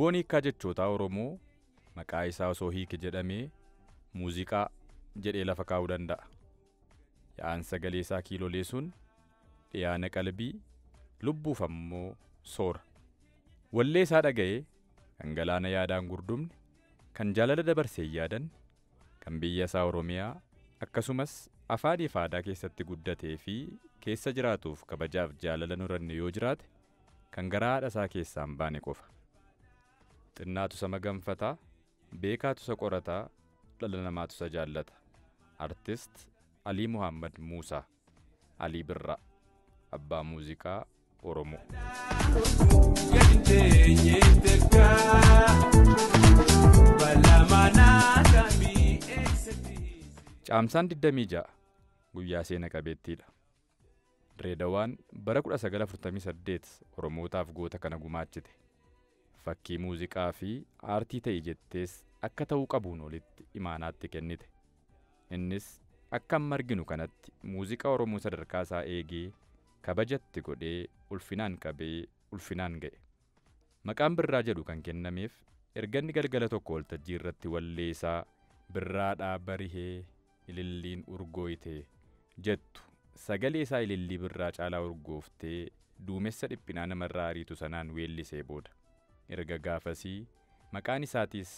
Guuboon hiikkaa jechootaa Oromoo maqaa isaa osoo hiike jedhamee muuziqaa jedhee lafa kaa'uu danda'a. Yaa'aan sagalee isaa kiilolee sun dhiyaana qalbii, lubbuuf ammoo soora. Wallee isaa dhaga'ee kan galaana yaadaan gurdumne, kan jaalala dabarsee hin yaadanne, kan biyya isaa Oromiyaa akkasumas afaanii fi aadaa keessatti guddatee fi keessa jiraatuuf kabajaaf jaalala hin horanne yoo jiraate kan garaa haadha isaa keessaa hin baane qofa. Xinnaatu isa maganfataa, beekaatu isa qorataa, dhala namaatu isa jaallata. Artist Alii Muhammad Muusaa, Alii Birraa, abbaa muuziqaa Oromoo. Caamsaan 26 guyyaa seena qabeettiidha. Direedawaan bara 1948 Oromootaaf goota kana gumaachite. Fakkii muuziqaa fi aartii ta'i jettees akka ta'uu qabuun olitti imaanaatti kennite. Innis akka amma arginu kanatti muuziqaa Oromoo sadarkaa isaa eegee kabajatti godhee ulfinaan qabee ulfinaan ga'e. Maqaan Birraa jedhu kan kennameef erga inni galgala tokko waltajjii irratti wallee isaa Birraadhaa barihee ililliin urgooyte jettu sagalee isaa ilillii birraa caalaa urgooftee duumessa dhiphinaa namarraa ariitu sanaan weellisee booda. Erga gaafasii maqaan isaatiis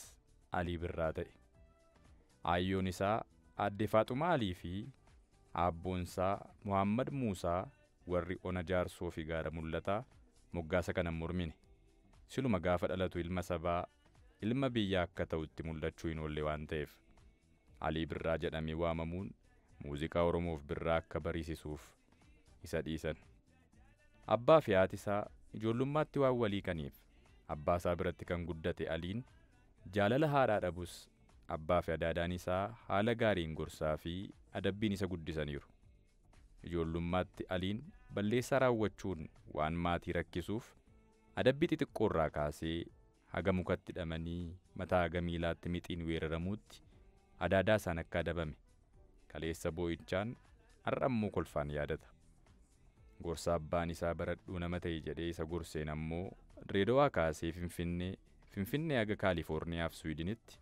Alii Birraa ta'e. Aayyoon isaa Aadde Faaxumaa Alii fi aabboon isaa Muhammad Muusaa warri ona jaarsoo fi gaara mul'ataa moggaasa kana hin mormine. Siluma gaafa dhalatu ilma sabaa, ilma biyyaa akka ta'utti mul'achuu hin oolle waan ta'eef. Alii Birraa jedhamee waamamuun muuziqaa Oromoof birraa akka bariisisuuf isa dhiisan. Abbaa fi haati isaa ijoollummaatti waan walii kaniif abbaa isaa biratti kan guddate Aliin jaalala haadhaa dhabus abbaa fi adaadaan isaa haala gaariin gorsaa fi adabbiin isa guddisaniiru. Ijoollummaatti Aliin balleessaa raawwachuun waan maatii rakkisuuf adabbii xixiqqoo irraa kaasee haga mukatti hidhamanii mataa haga miilaatti mixiin weeraramuutti adaadaa isaan akka adabame kaleessa boo'ichaan har'a ammoo kolfaan yaadata. Gorsa abbaan isaa baradhuu nama ta'e jedhee isa gorseen ammoo Direedawaa kaasee Finfinnee, Finfinnee haga Kaalifoorniyaa fi Suwiidinitti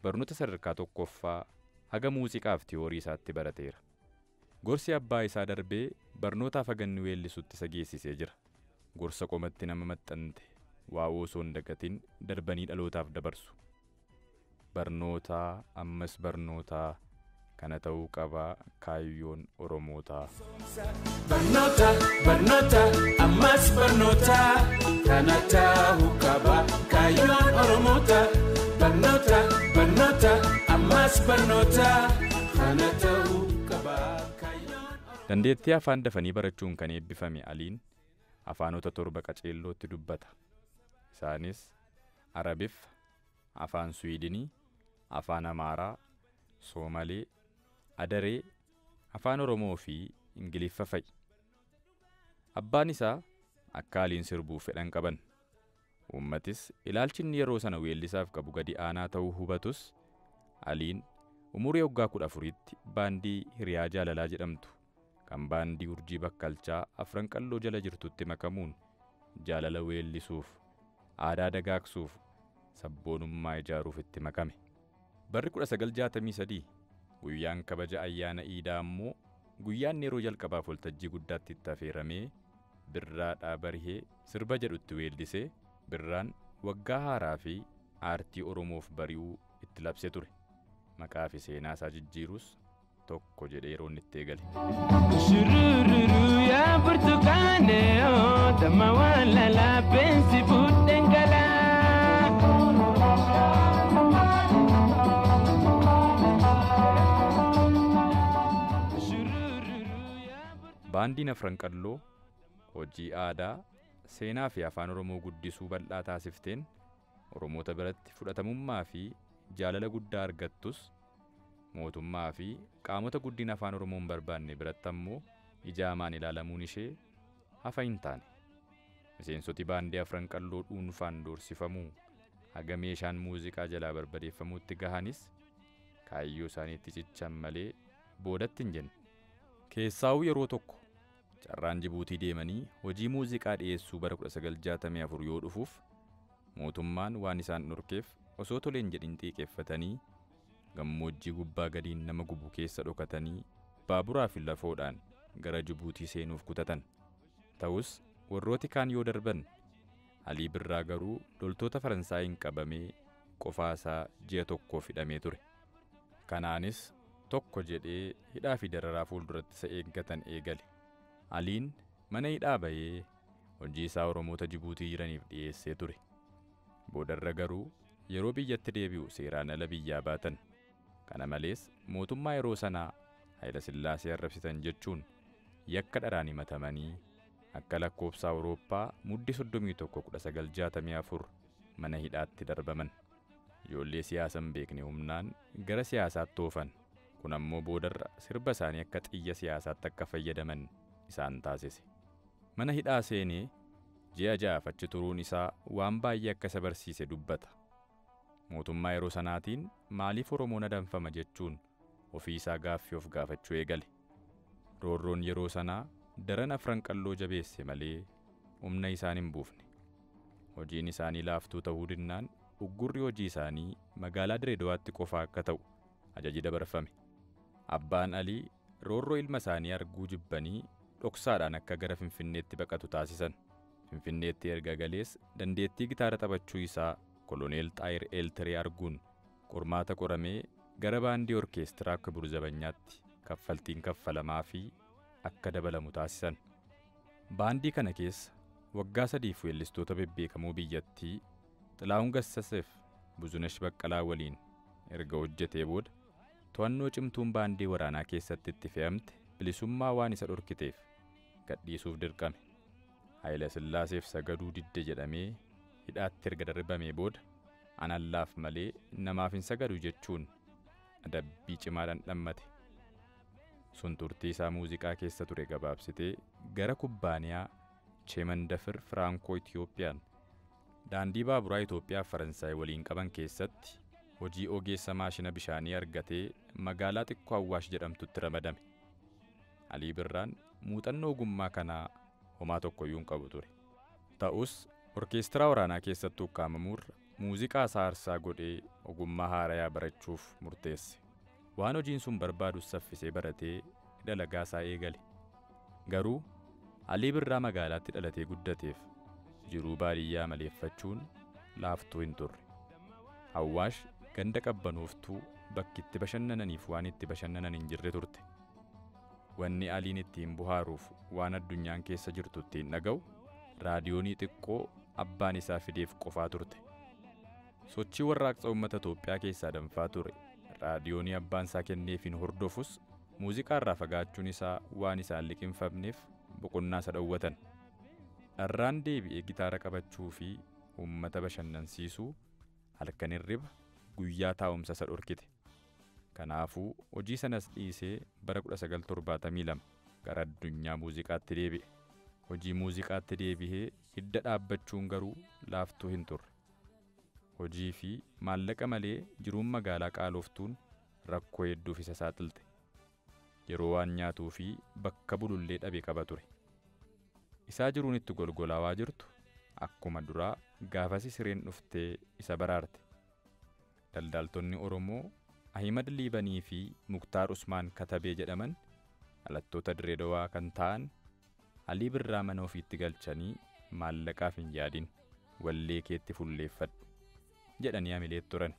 barnoota sadarkaa tokkoffaa haga muuziqaaf tiyoorii isaatti barateera. Gorsi abbaa isaa darbee barnootaaf haga inni weellisutti isa geessisee jira. Gorsa qomatti nama maxxante waa'oo osoo hin dagatin darbanii dhalootaaf dabarsu. Barnootaa ammas barnootaa kana ta'uu qabaa kaayyoon Oromootaa. Barnoota, barnoota, ammas barnoota, kana ta'uu qaba kaayyoon Oromoota. Barnoota, barnoota, ammas barnoota, kana ta'uu qaba kaayyoon Oromoota. Dandeettii afaan dafanii barachuun kan eebbifame Aliin afaanota 7 qaceellootti dubbata. Isaanis Arabiffa, Afaan Suwiidinii, Afaan Amaaraa, Soomalee, Adaree, Afaan Oromoo fi Ingiliffa fa'i. Abbaan isaa akka Aliin sirbuuf fedhan qaban. Uummatis ilaalchi inni yeroo sana weellisaaf qabu gadi aanaa ta'uu hubatus Aliin umurii waggaa 14tti baandii Hiriyaa Jaalalaa jedhamtu kan baandii Urjii Bakkalchaa Afran Qalloo jala jirtutti makamuun jaalala weellisuuf, aadaa dagaagsuuf, sabboonummaa ijaaruuf itti makame. Barri 1963 guyyaan kabaja ayyaana Iidaa ammoo guyyaan yeroo jalqabaaf waltajjii guddaatti itti affeeramee Birraadhaa barihee sirba jedhutti weellisee birraan waggaa haaraa fi aartii Oromoof bari'uu itti labsee ture. Maqaa fi seenaa isaa jijjiirus tokko jedhee yeroo inni itti eegale. Shurururu yaa burtukaane damma waan lalaabeen si fuudheen galaa. Baandiin Afran Qalloo hojii aadaa, seenaa fi afaan Oromoo guddisuu bal'aa taasifteen Oromoota biratti fudhatamummaa fi jaalala guddaa argattus mootummaa fi qaamota guddina afaan Oromoo hin barbaanne biratti ammoo ija hamaan ilaalamuun ishee hafa hin taane. Miseensoti baandii Afran Qalloo dhuunfaan doorsifamuu haga meeshaan muuziqaa jalaa barbadeeffamuutti gahanis kaayyoo isaaniitti cichan malee boodatti hin jenne. Keessaawuu yeroo tokko carraan Jibuutii deemanii hojii muuziqaa dhiyeessuu bara 1964 yoo dhufuuf Mootummaan waan isaan dhorkeef osoo toleen jedhin xiiqeeffatanii gammoojjii gubbaa gadiin nama gubu keessa dhokatanii baaburaa fi lafoodhaan gara Jibuutii seenuuf kutatan. Ta'us warrooti kaan yoo darban Alii Birraa garuu loltoota Faransaayiin qabamee qofaa isaa ji'a tokkoof hidhamee ture. Kanaanis tokko jedhee hidhaa fi dararaa fuulduratti isa eeggatan eegale. Aliin mana hidhaa bahee hojii isaa Oromoota Jibuutii jiraniif dhiyeessee ture. Boodarra garuu yeroo biyyatti deebi'u seeraan ala biyyaa baatan. Kana malees mootummaa yeroo sanaa Hayila Sillaasee arrabsitan jechuun yakka dharaan himatamanii akka lakkoofsa Awurooppaa muddi 31, 1964 mana hidhaatti darbaman. Ijoollee siyaasa hin beekne humnaan gara siyaasaatti oofan. Kun ammoo boodarra sirba isaanii akka xiyya siyaasaatti akka fayyadaman isaan taasise. Mana hidhaa seenee ji'a 6 achi turuun isaa waan baay'ee akka isa barsiise dubbata. Mootummaa yeroo sanaatiin maaliif Oromoon adamfama jechuun ofii isaa gaaffii of gaafachuu eegale. Roorroon yeroo sanaa daran afran qalloo jabeesse malee humna isaan hin buufne. Hojiin isaanii laaftuu ta'uu dinnaan uggurri hojii isaanii magaalaa Direedawaatti qofa akka ta'u ajaji dabarfame. Abbaan Alii roorroo ilma isaanii arguu jibbanii dhoksaadhaan akka gara Finfinneetti baqatu taasisan. Finfinneetti erga galees dandeettii gitaara taphachuu isaa Koloneel Xaayir Eeltiree arguun qormaata qoramee gara baandii orkeestiraa Kibur Zabanyaatti kaffaltiin kaffalamaa fi akka dabalamu taasisan. Baandii kana keessa waggaa 3 weellistoota bebbeekamoo biyyattii Xilaahun Gassaseef Buzunesh Baqqalaa waliin erga hojjetee booda to'annoo cimtuun baandii waraanaa keessatti itti fe'amte bilisummaa waan isa dhorkiteef gadhiisuuf dirqame. Hayila Sillaaseef sagaduu didde jedhamee hidhaatti erga darbamee booda anallaaf malee namaaf hin sagadu jechuun adabbii cimaa dhandhammate. Sun turtii isaa muuziqaa keessa ture gabaabsitee gara kubbaaniyaa Cheemandafir Firankoo Itiyoophiyaan daandii baaburaa Itoophiyaa fi Faransaay waliin qaban keessatti hojii ogeessa maashina bishaanii argatee magaalaa xiqqoo Awwaash jedhamtutti ramadame. Alii Birraan muuxannoo ogummaa kanaa homaa tokkoyyuu hin qabu ture. Ta'us orkeestiraa waraanaa keessatti ukkaamamuurra muuziqaa isaa aarsaa godhee ogummaa haarayaa barachuuf murteesse. Waan hojiin sun barbaadus saffisee baratee dalagaa isaa eegale. Garuu Alii Birraa magaalaatti dhalatee guddateef jiruu baadiyyaa maleeffachuun laaftuu hin turre. Awwaash ganda qabbanooftuu bakki itti bashannananiif waan itti bashannanan hin jirre turte. Wanni Aliin ittiin bohaaruuf waan addunyaan keessa jirtu ittiin dhaga'u raadiyoonii xiqqoo abbaan isaa fideef qofaa turte. Sochii warraaqsa uummata Itoophiyaa keessaa danfaa ture. Raadiyoonii abbaan isaa kenneefiin hordofus muuziqaa irraa fagaachuun isaa waan isaan liqinfamneef boqonnaa isa dhowwatan. Dharraan deebi'ee gitaara qabachuu fi uummata bashannansiisuu halkan hirriba guyyaa taa'umsa isa dhorkite. Kanaafuu hojii sanas dhiisee bara 1972 gara addunyaa muuziqaatti deebi'e. Hojii muuziqaatti deebi'ee hidda dhaabbachuun garuu laaftuu hin turre. Hojii fi maallaqa malee jiruun magaalaa qaalooftuun rakkoo hedduuf isa saaxilte. Yeroo waan nyaatuu fi bakka bulullee dhabe qaba ture. Isaa jiruun itti golgolaawaa jirtu akkuma duraa gaafasi sireen dhuftee isa baraarte. Daldaltoonni Oromoo Ahimad Liibanii fi Muktaar Usmaan Katabee jedhaman dhalattoota Direedawaa kan ta'an Alii Birraa mana ofiitti galchanii maallaqaaf hin yaadin wallee keetti fulleeffadhu jedhanii hamileet turan.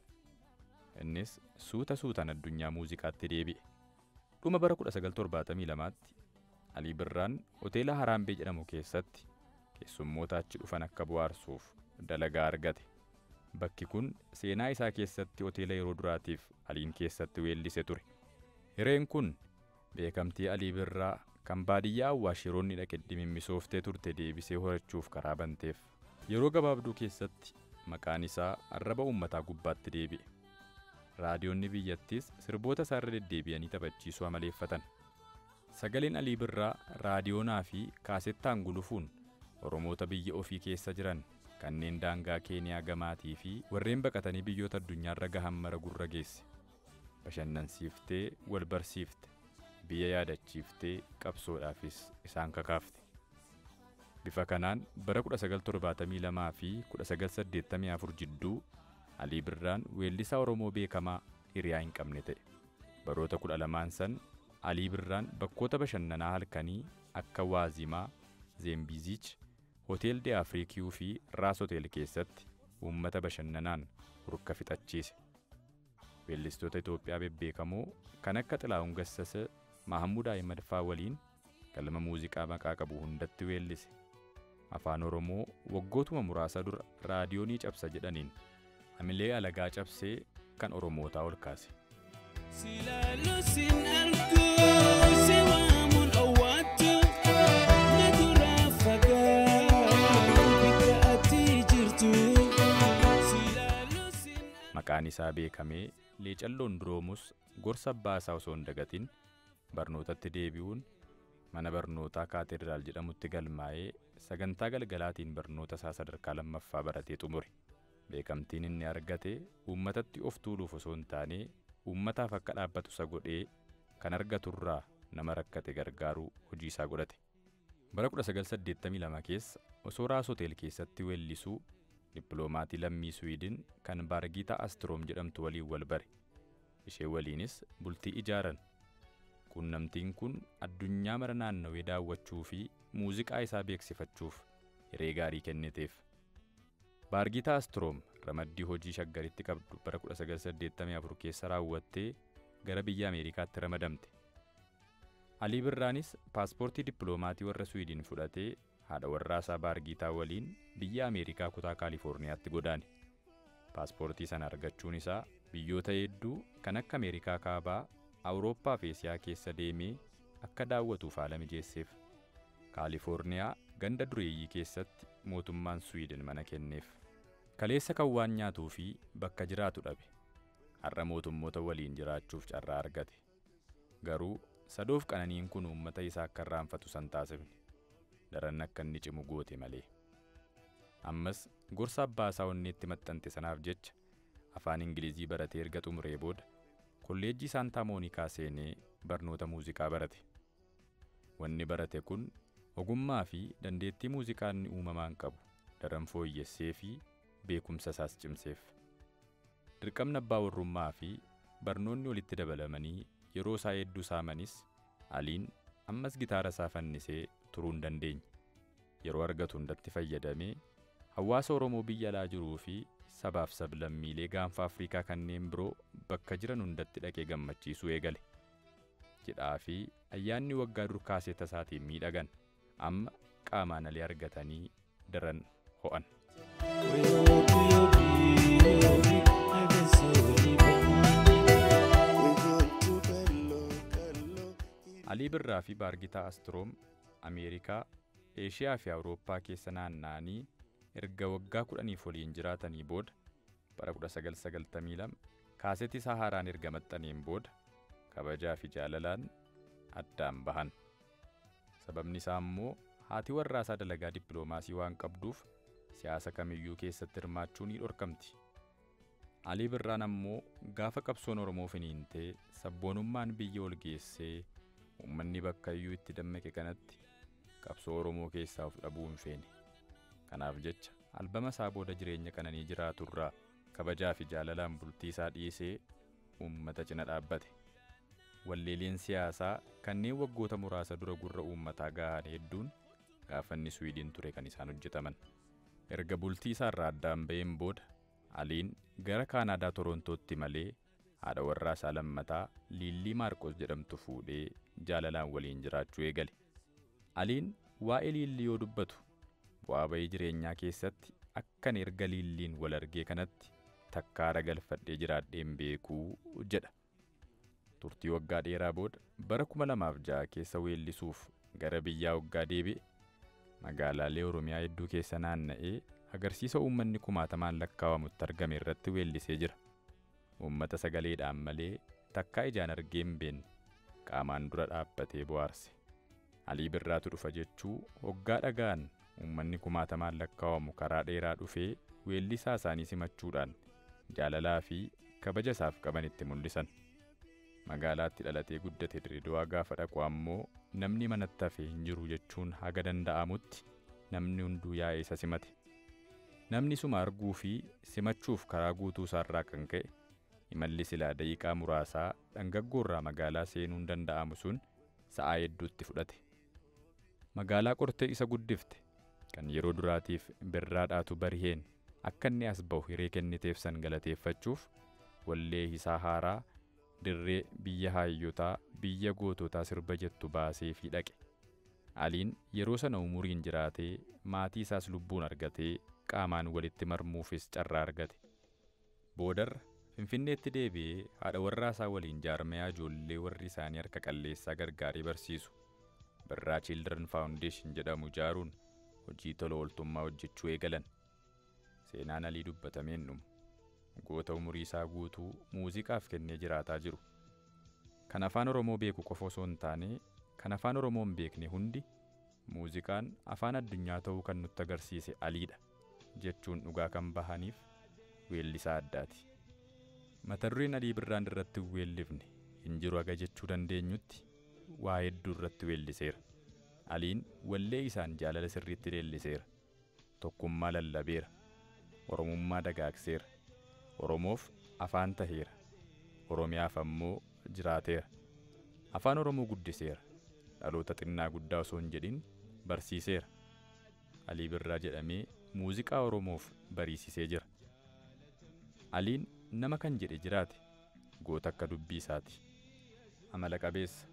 Innis suuta suutaan addunyaa muuziqaatti deebi'e. Dhuma bara 1972tti Alii Birraan hoteela Haraambee jedhamu keessatti keessummoota achi dhufan akka bohaarsuuf dalagaa argate. Bakki kun seenaa isaa keessatti hoteela yeroo duraatiif Aliin keessatti weellise ture. Hireen kun beekamtii Alii Birraa kan baadiyyaa Awwaash yeroo inni dhaqe dimimmisooftee turte deebisee horachuuf karaa banteef. Yeroo gabaabduu keessatti maqaan isaa arraba uummataa gubbaatti deebi'e. Raadiyoonni biyyattiis sirboota isaa irra deddeebi'anii taphachiisuu amaleeffatan. Sagaleen Alii Birraa raadiyoonaa fi kaasettaan gulufuun Oromoota biyya ofii keessa jiran kanneen daangaa Keeniyaa gamaatii fi warreen baqatanii biyyoota addunyaarra gahan mara gurra geesse. Bashannansiiftee wal barsiifte, biyya yaadachiiftee qabsoodhaafis isaan kakaafte. Bifa kanaan bara 1972 fi 1984 jidduu Alii Birraan weellisaa Oromoo beekamaa hiriyaa hin qabne ta'e. Baroota 12 san Alii Birraan bakkoota bashannanaa halkanii akka Waazimaa, Zeembiziich, Hotel de Afriikiyuu fi Raas Hotel keessatti uummata bashannanaan hurka fixachiise. Weellistoota Itoophiyaa bebbeekamoo kan akka Xilaahun Gassasee, Mahammud Ahimad faa waliin galma muuziqaa maqaa qabu hundatti weellise. Afaan Oromoo waggootuma muraasa dura raadiyoonii cabsa jedhaniin hamilee alagaa cabsee kan Oromootaa ol kaase. Silaalu sin argu si waamuun owwaattu na dura fagaatu bikka ati jirtu. Silaalu sin Maqaan isaa beekamee leecalloon duroomus gorsa abbaa isaa osoo hin dagatin barnootatti deebi'uun mana barnootaa Kaatedraal jedhamutti galmaa'ee sagantaa galgalaatiin barnoota isaa sadarkaa lammaffaa baratee xumure. Beekamtiin inni argate uummatatti of tuuluuf osoo hin taane uummataaf akka dhaabbatu isa godhee kan argaturraa nama rakkate gargaaruu hojii isaa godhate. Bara 1982 keessa osoo Raas Hotel keessatti weellisuu dippiloomaatii lammii Suwiidin kan Baargitaa Astroom jedhamtu waliin wal bare. Ishee waliinis bultii ijaaran. Quunnamtiin kun addunyaa mara naannawee daawwachuu fi muuziqaa isaa beeksifachuuf hiree gaarii kenniteef. Baargitaa Astroom ramaddii hojii shaggaritti qabdu bara 1984 keessa raawwattee gara biyya Ameerikaatti ramadamte. Alii Birraanis paaspoortii dippiloomaatii warra Suwiidin fudhatee haadha warraa isaa Baargitaa waliin biyya Ameerikaa kutaa Kaalifoorniyaatti godaane. Paaspoortii sana argachuun isaa biyyoota hedduu kan akka Ameerikaa kaabaa, Awurooppaa fi Eesiyaa keessa deemee akka daawwatuuf haala mijeesseef. Kaalifoorniyaa ganda dureeyyii keessatti mootummaan Suwiidin mana kenneef. Kaleessa kan waan nyaatuu fi bakka jiraatu dhabe. Har'a mootummoota waliin jiraachuuf carraa argate. Garuu sadoof qananiin kun uummata isaa akka irraanfatu san taasifne. Daran akka inni cimu goote malee. Ammas gorsa abbaa isaa onneetti maxxante sanaaf jecha afaan Ingilizii baratee erga xumuree booda kolleejjii Saantaa Moonikaa seenee barnoota muuziqaa barate. Wanni barate kun ogummaa fi dandeettii muuziqaa inni uumamaan qabu daran fooyyessee fi beekumsa isaas cimseef. Dirqamni abbaa warrummaa fi barnoonni walitti dabalamanii yeroo isaa hedduu saamanis Aliin ammas gitaara isaa fannisee turuu hin dandeenye. Yeroo argatu hundatti fayyadamee hawaasa Oromoo biyya alaa jiruu fi sabaaf sablammiilee gaanfa Afrikaa kanneen biroo bakka jiran hundatti dhaqee gammachiisuu eegale. Cidhaa fi ayyaanni waggaa dur kaasee tasaatiin miidhagan amma qaamaan alii argatanii daran ho'an. Alii Birraa fi Baargitaa Astroom Ameerikaa, Eeshiyaa fi Awurooppaa keessa naanna'anii erga waggaa 10 waliin jiraatanii booda bara 1992 kaasetii Sahaaraan erga maxxaneen booda kabajaa fi jaalalaan addaan bahan. Sababni isaa immoo haati warraa isaa dalagaa dippiloomaasii waan qabduuf siyaasa kamiyyuu keessatti hirmaachuu ni dhorkamti. Alii Birraan ammoo gaafa qabsoon Oromoo finiintee sabboonummaan biyya ol geessee uummanni bakka iyyuu itti dammaqe kanatti qabsoo Oromoo keessaa of dhabuu hin feene. Kanaaf jecha albama isaa booda jireenya qananii jiraaturraa kabajaa fi jaalalaan bultii isaa dhiisee uummata cina dhaabbate. Walleeleen siyaasaa kanneen waggoota muraasa dura gurra uummataa gahan hedduun gaafa inni Suwiidin ture kan isaan hojjetaman. Erga bultii isaarraa addaan ba'een booda Aliin gara Kaanaadaa Torontootti malee haadha warraa isaa lammataa Liillii Maarqos jedhamtu fuudhee jaalalaan waliin jiraachuu eegale. Aliin waa'ee Liillii yoo dubbatu bu'aa ba'ii jireenyaa keessatti akkan erga Liilliin wal argee kanatti takkaara galfadhee jiraadheen beekuu jedha. Turtii waggaa dheeraa booda bara 2006 keessa weellisuuf gara biyyaa waggaa deebi'e magaalaalee Oromiyaa hedduu keessa naanna'ee agarsiisa uummanni kumaatamaan lakkaawamutti argame irratti weellisee jira. Uummata sagaleedhaan malee takkaa ijaan argee hin beekne qaamaan dura dhaabbatee bohaarse. Alii Birraatu dhufa jechuu hoggaa dhaga'an uummanni kumaatamaan lakkaawamu karaa dheeraa dhufee weellisaa isaanii simachuudhaan jaalalaa fi kabaja isaaf qaban itti mul'isan. Magaalaatti dhalatee guddate Dirreedawaa gaafa dhaqu ammoo namni manatti hafe hin jiru jechuun haga danda'amutti namni hunduu yaa'ee isa simate. Namni suma arguu fi simachuuf karaa guutuu isaarraa kan ka'e imalli silaa daqiiqaa muraasaa dhangaggoorraa magaalaa seenuun danda'amu sun sa'aa hedduutti fudhate. Magaalaa qortee isa guddifte kan yeroo duraatiif birraa dhaatu bariheen akka inni as bahu hiree kenniteef san galateeffachuuf wallee isaa haaraa dirree biyya haayyotaa biyya goototaa sirba jettu baasee fi dhaqe. Aliin yeroo sana umuriin jiraatee maatii isaas lubbuun argatee qaamaan walitti marmuufis carraa argate. Boodarra Finfinneetti deebi'ee haadha warraa isaa waliin jaarmayaa ijoollee warri isaanii harka qalleessaa gargaaree barsiisu Birraa Children Foundation jedhamu ijaaruun hojii tola ooltummaa hojjechuu eegalan. Seenaan Alii dubbatameen dhumu. Goota umurii isaa guutuu muuziqaaf kennee jiraataa jiru. Kan afaan Oromoo beeku qofa osoo hin taane kan afaan Oromoo hin beekne hundi muuziqaan afaan addunyaa ta'uu kan nutti agarsiise Aliidha jechuun dhugaa kan bahaniif weellisaa addaati. Mata dureen Alii Birraan irratti hin weellifne hin jiru haga jechuu dandeenyutti waa hedduu irratti weelliseera. Aliin wallee isaan jaalala sirriitti leelliseera. Tokkummaa lallabeera. Oromummaa dagaagseera. Oromoof afaan taheera. Oromiyaaf ammoo jiraateera. Afaan Oromoo guddiseera. Dhaloota xinnaa guddaa osoo hin jedhin barsiiseera. Alii Birraa jedhamee muuziqaa Oromoof bariisisee jira. Aliin nama kan jedhe jiraate goota akka dubbii isaati. Amala qabeessa.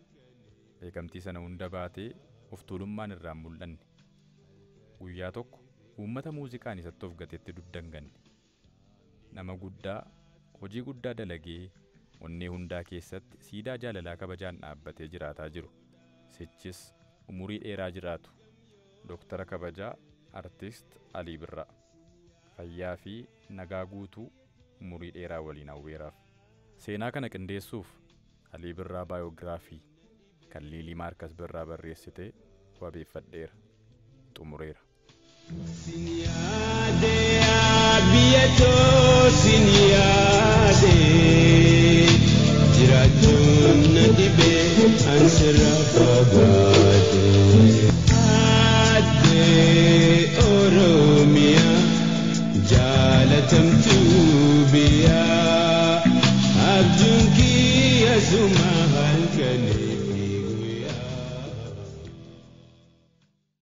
Beekamtii sana hunda baatee of tuulummaan irraa hin mul'anne. Guyyaa tokko uummata muuziqaan isatti of gateetti duddanganne. Nama guddaa hojii guddaa dalagee onnee hundaa keessatti siidaa jaalalaa kabajaan dhaabbatee jiraataa jiru. Sichis umurii dheeraa jiraatu. Dooktara kabajaa Artist Alii Birraa. Fayyaa fi nagaa guutuu umurii dheeraa waliin hawweeraaf. Seenaa kana qindeessuuf Alii Birraa baayogiraafii kan Liilii Maarkas Birraa barreessite wabeeffadheera. Xumureera. Sin yaade biyya too sin yaade jiraachuun na dhibee an sirra fagaate. Addee Oromiyaa jaalatamtuu biyyaa abjuun kiyya suma.